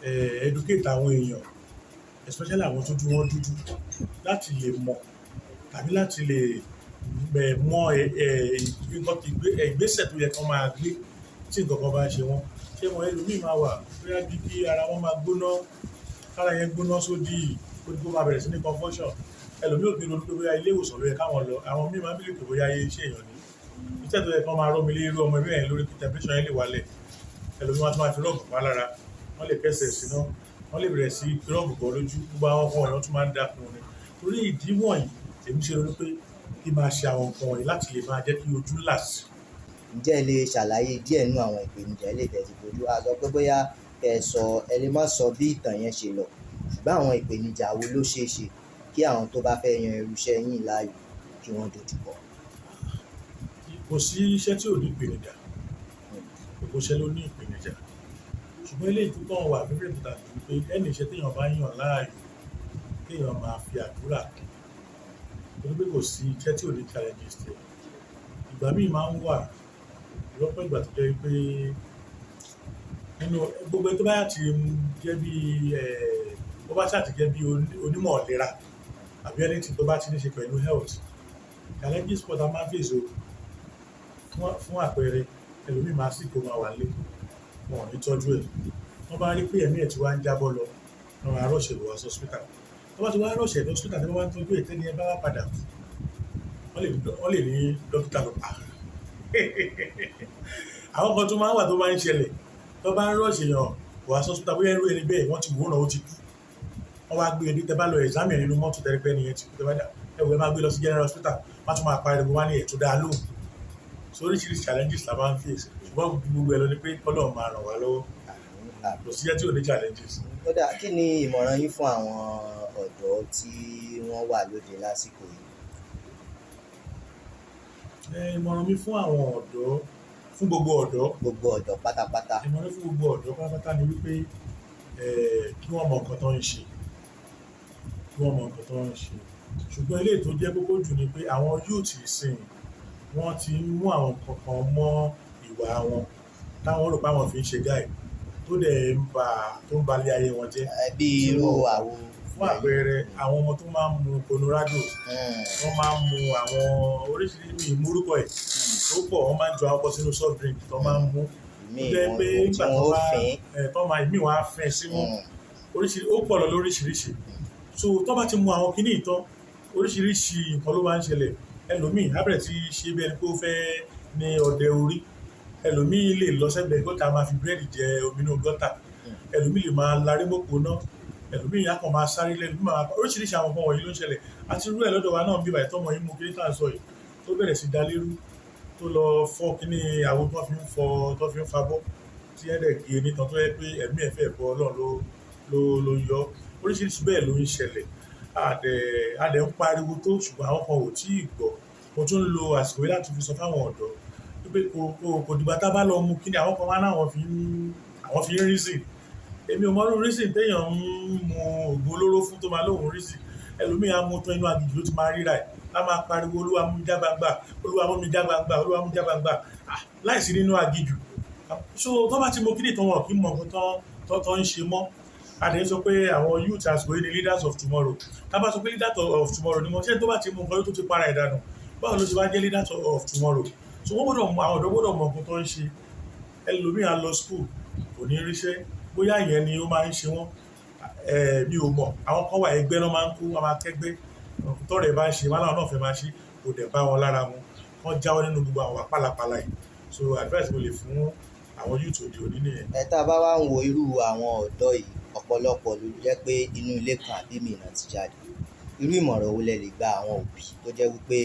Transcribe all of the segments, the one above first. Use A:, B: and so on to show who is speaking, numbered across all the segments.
A: Educate àwọn èèyàn, especially àwọn tójú wọn dúdú, láti lè mọ̀ tàbí láti lè mọ nǹkan ìgbésẹ̀ tó yẹ kí wọ́n máa gbé tí nǹkan kan bá ń ṣe wọ́n. Ṣé mo ẹlòmíì máa wà bóyá bí kí ara wọn máa gbóná, kára yẹn gbóná sódì, ó ní kó máa bẹ̀rẹ̀ sí ní convulsion. Ẹlòmíì ò kí ń ronú pé bóyá ilé ìwòsàn ló yẹ káwọn lọ. Àwọn míì máa ń believe pé bóyá ayé iṣẹ́ èèyàn ni. Iṣẹ́ tó yẹ kí wọ́n máa rọ́mi lé irú ọmọ ẹgbẹ́ yẹn lórí kí temperature yẹn lè wálẹ̀. Ẹlòmíì wọ́n á tún máa fi rub pa lára, wọ́n lè kẹ́sẹ̀ síná, wọ́n lè bẹ̀rẹ̀ sí fi rub bọ́ lójú. Gbogbo àwọn nǹkan wọ̀nyí wọ́n tún máa ń dákun ni. Torí ìdí wọ̀nyí, èmi ṣe ronú pé kí máa ṣe àwọn nǹkan wọ̀nyí láti lè máa jẹ́ kí ojú là sí.
B: Ǹjẹ́ ẹ lè ṣàlàyé díẹ̀ nínú àwọn ìpèníjà eléyìí tẹ́ ti fojú? A sọ pé bóyá kẹ́ ẹ sọ, ẹ lè má sọ bí ìtàn yẹn ṣe lọ, ṣùgbọ́n àwọn ìpèníjà wo ló ṣeé ṣe kí àwọn tó bá fẹ́ yan irú iṣẹ́ yín láàyò kí wọ́n dojú kọ?
A: Kò sí iṣẹ́ tí ò ní ìpèníjà. Gbogbo iṣẹ́ ló ní ìpèníjà. Ṣùgbọ́n eléyìí tó kàn wà very important ni pé ẹni iṣẹ́ tí èèyàn bá yàn láàyò, kí èèyàn máa fi àdúrà kún. Torí pé kò sí iṣẹ́ tí ò ní challenges tiẹ̀. Ìgbà míì máa ń wà lọ́pọ̀ ìgbà tó jẹ́ wípé nínú gbogbo ẹni tó bá ti jẹ́ bí ó bá ṣáà ti jẹ́ bí onímọ̀ ìlera àbí anything tó bá ti ní ṣe pẹ̀lú health, challenges pọ̀ tá a máa ń face o. Fún àpẹẹrẹ, ẹlòmíì máa sick, ó máa wà nílé, wọn ò ní tọ́jú ẹ̀. Wọ́n bá rí pé ẹ̀mí ẹ̀ tí wá ń jábọ́ lọ, wọ́n máa rush ẹ̀ lọ wá sí hospital. Tó bá ti wá rush ẹ̀ lọ hospital, tí wọ́n bá ń tọ́jú ẹ̀, tẹ́ni ẹ bá wá padà kú, wọ́n lè ní dókítà ló pa. Àwọn kan tó máa ń wà tó máa ń ṣẹlẹ̀, tó bá ń rush èèyàn wá sí hospital, bóyá irú ẹni bẹ́ẹ̀ wọ́n ti wòran ó ti kú. Wọ́n wá gbé e dé, tẹ́ bá lọ examine nínú mọ́tò, tẹ́ rí pé ẹni yẹn ti kú, tẹ́ bá dà, ẹ wò, ẹ máa gbé lọ sí general hospital, wọ́n á tún máa pariwo wá ní ẹ̀ tó dáa lóhùn. So oríṣiríṣi challenges la máa ń face, ṣùgbọ́n gbogbo ẹ lọ ni pé Ọlọ́run máa ràn wá lọ́wọ́.
B: Àmín, àmín.
A: Kò sí iṣẹ́ tí ò ní challenges.
B: Kódà, kí ni ìmọ̀ràn yín fún àwọn ọ̀dọ́ tí wọ́n wà lóde lásìkò yìí?
A: Ìmọ̀ràn mi fún àwọn ọ̀dọ́, fún gbogbo ọ̀dọ́,
B: Gbogbo ọ̀dọ́ pátápátá.
A: Ìmọ̀ràn mi fún gbogbo ọ̀dọ́ pátápátá ni wípé kí wọ́n mọ nǹkan tó ń ṣe, kí wọ́n mọ nǹkan tó ń ṣe. Ṣùgbọ́n eléyìí tó jẹ́ kókó jù ni pé àwọn youth ìsìn, wọ́n ti ń mú àwọn nǹkan kan mọ́ ìwà wọn táwọn rò pé àwọn fi ń ṣe guy, tó dẹ̀ ń ba tó ń ba ilé ayé wọn jẹ́.
B: Bí irú àwo?
A: Fún àpẹẹrẹ, àwọn ọmọ tó máa ń mu Colorado, wọ́n máa ń mu àwọn oríṣiríṣi ìmúrúkọ ẹ̀ tó pọ̀, wọ́n máa ń ju àwọn kan sínú soft drink tó máa ń mú.
B: Míì
A: tó jẹ́
B: wọ́n
A: pé
B: tí
A: nígbà tó
B: wọ́n ó
A: bá
B: fín.
A: Tó máa ìmíì wọ́n á fín símú. Oríṣiríṣi, ó pọ̀ lọ lóríṣiríṣi. So tó bá ti mu àwọn kinní yìí tán, oríṣiríṣi nǹkan ló máa ń ṣẹlẹ̀. Ẹlòmíì á bẹ̀rẹ̀ sí í ṣe bí ẹni pé ó fẹ́ ní ọdẹ orí. Ẹlòmíì lè lọ sẹ́gbẹ̀ẹ́ gọ́tà, máa fi búrẹ́dì jẹ omi inú gọ́tà. Ẹlòmíì lè máa larí mọ́pò náà. Ẹlòmíì á kàn máa sáré lẹ́nu máa. Oríṣiríṣi àwọn nǹkan wọ̀nyí ló ń ṣẹlẹ̀. Àti irú ẹ̀ lọ́dọ̀ wa náà bí báyìí, tọ́mọ yìí mú kíní tá à ń sọ yìí, tó bẹ̀rẹ̀ sí dalérú, tó lọ fọ́ kíní àwo tó fi ń fọ, tó fi ń fabọ́, tí ẹ̀ dẹ̀ gé nítan, tó yẹ pé ẹ̀mí ẹ̀ fẹ́ bọ́, Ọlọ́run ló yọ. Oríṣiríṣi bẹ́ẹ̀ ló ń ṣẹlẹ̀. A dẹ̀ ń pariwo tó, ṣùgbọ́n àwọn kan ò tí ì gbọ́. Mo tún ń lo àsìkò yìí láti fi sọ fáwọn ọ̀dọ́ wípé kò dìgbà tá a bá lọ mu kíní. Àwọn kan wá náà àwọn fi ń reason. Èmi ò mọ irú reason téèyàn ń mu òògùn olóró fún tó máa lóun reason. Ẹlòmíì á mú tán, inú aginjù ló ti máa ríra ẹ̀, á máa pariwo, "Olúwa mú mi já gbangba, Olúwa mú mi já gbangba, Olúwa mú mi já gbangba," láìsí nínú aginjù. So tó bá ti mú kíní tán, wọn kì í mọ nǹkan tó ń ṣe mọ́. A dẹ̀ sọ pé àwọn youth àsìkò yìí ni leaders of tomorrow. Tá bá sọ pé leaders of tomorrow ni wọ́n, ṣé tó bá ti mú nǹkan tó ti para ẹ̀ dànù, báwo ló ṣe wá jẹ́ leaders of tomorrow? So wọ́n gbọ́dọ̀ mọ, àwọn ọ̀dọ́ gbọ́dọ̀ mọ nǹkan tó ń ṣe. Ẹlòmíì á lọ school, kò ní ríṣẹ́, bóyá ìyẹn ni ó máa ń ṣe wọ́n, mi ò mọ̀. Àwọn kan wà, ẹgbẹ́ náà máa ń kó, wọ́n máa kẹ́gbẹ́. Tọ́rẹ̀ bá ń ṣe wọn, láwọn náà fẹ́ máa ṣe, kò dẹ̀ bá wọn lára mu. Wọ́n jáwọ́ nínú gbogbo àwọn pálapàla yìí. So advice mo lè fún àwọn youth òde òní nìyẹn.
B: Ẹ tá a bá wá ń wo irú àwọn ọ̀dọ́ yìí, ọ̀pọ̀lọpọ̀ ló jẹ́ pé inú ilé kan àbí mìíràn ti jáde. Irú ìmọ̀ràn wo lẹ lè gba àwọn òbí tó jẹ́ wípé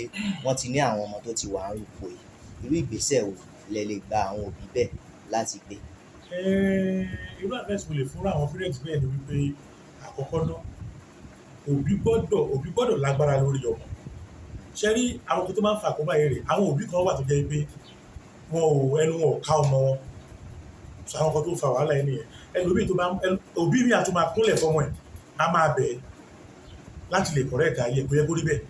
B: wọ́n ti ní àwọn ọmọ tó ti wà ń rúpò yìí? Irú ìgbésẹ̀ wo lẹ lè gba àwọn òbí bẹ́ẹ̀ láti gbé?
A: Irú advice mo lè fún àwọn parents bẹ́ẹ̀ ni wípé, àkọ́kọ́ náà, òbí gbọ́dọ̀ lágbára lórí ọmọ. Ṣé rí àwọn kan tó máa ń fa àkóbá yìí rè, àwọn òbí kan wà tó jẹ́ pé wọn ò ẹnu wọn ò ká ọmọ wọn. So àwọn kan tó fa wàhálà yìí nìyẹn. Ẹlòmíì tó bá òbí mi àtún máa kúnlẹ̀ fọmọ ẹ̀, á máa bẹ̀ ẹ́ láti lè correct ayé. Kò yẹ kó rí bẹ́ẹ̀.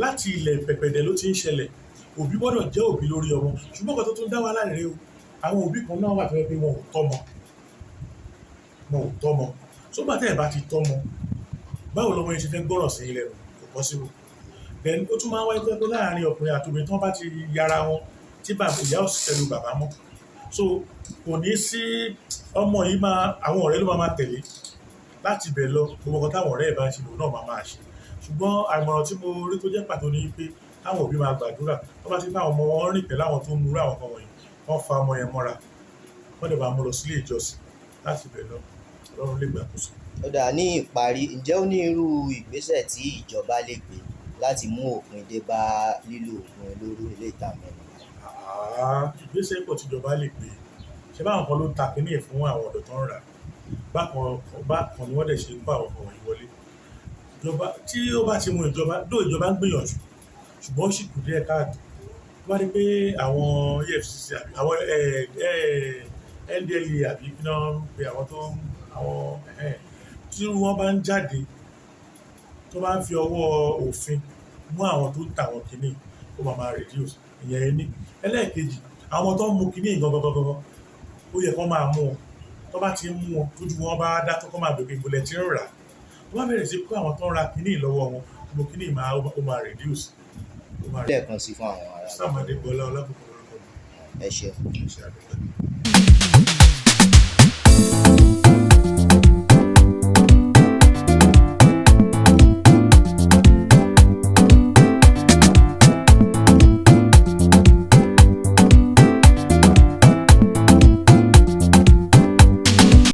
A: Láti ilẹ̀ pẹ̀pẹ̀dẹ̀ ló ti ń ṣẹlẹ̀. Òbí gbọ́dọ̀ jẹ́ òbí lórí ọmọ. Ṣùgbọ́n nǹkan tó tún dá wàhálà rèé o, àwọn òbí kan náà wà tó jẹ́ pé wọn ò tọ́mọ. Wọn ò tọ́mọ. Sógbà tẹ́ ẹ̀ bá ti tọ́mọ, báwo lọmọ yẹn ṣe fẹ́ gbọ́rọ̀ sí ilẹ̀? Kò possible. Then ó tún máa ń wáyé pé láàárín ọkùnrin àti obìnrin, tí wọ́n bá ti yára wọn, tí bàbá ìyá ò sí pẹ̀lú bàbá mọ́, so kò ní sí ọmọ yìí máa, àwọn ọ̀rẹ́ ló máa tẹ̀lé láti bẹ̀ lọ. Gbogbo nǹkan táwọn ọ̀rẹ́ ẹ̀ bá ń ṣe lòun náà máa ṣe. Ṣùgbọ́n àmọ̀ràn tí mo rí tó jẹ́ pàtó ni pé káwọn òbí máa gbàdúrà. Wọ́n bá ti bá àwọn ọmọ wọn rìn pẹ̀lú àwọn tó ń murú àwọn kan wọ̀nyí, wọ́n fa ọmọ yẹn mọ́ra, wọ́n lè máa mú lọ sílé ìjọsìn. Láti bẹ̀ lọ, Ọlọ́run lè gbàkóso.
B: Ó dáa. Ní ìparí, ǹjẹ́ ó ní irú ìgbésẹ̀ tí ìjọba lè gbé láti mú òpin dé bá lílo oògùn olóró eléyìí tá a mẹ́nu bà?
A: Ìgbésẹ̀ pọ̀ tíjọba lè gbé. Ṣé báwọn kan ló ń ta kínní ẹ̀ fún àwọn ọ̀dọ́ tó ń rà? Bákan bákan ni wọ́n dẹ̀ ṣe ń kó àwọn kan wọ̀nyí wọlé. Ìjọba tí ó bá ti mú ìjọba dó, ìjọba ń gbìyànjú, ṣùgbọ́n ó sì kù díẹ̀ káàtó. Tó bá rí pé àwọn EFCC àbí àwọn NDLEA àbí kí náà ń pe àwọn tó ń àwọn tí wọ́n bá ń jáde, tó bá ń fi ọwọ́ òfin mú àwọn tó ń ta àwọn kìíní, ó máa reduce. Ìyẹn ní ẹlẹ́ẹ̀kejì, àwọn tó ń mu kìíní gangan gangan, ó yẹ kó máa mú wọn. Tó bá ti ń mú wọn, tójú wọn bá dá tó, kó máa bèbè ìbòlẹ̀ tí ń rà. Tó bá bẹ̀rẹ̀ sí kó àwọn tó ń ra kìíní lọ́wọ́ wọn, gbogbo kìíní máa, ó máa reduce, ó máa
B: Lẹ́ẹ̀kan sí fún àwọn ará.
A: Sam Adégbọlá Ọlábùkún lórúkọ mi.
B: Ẹ ṣeun.
A: Ẹ ṣé, àdúpẹ́.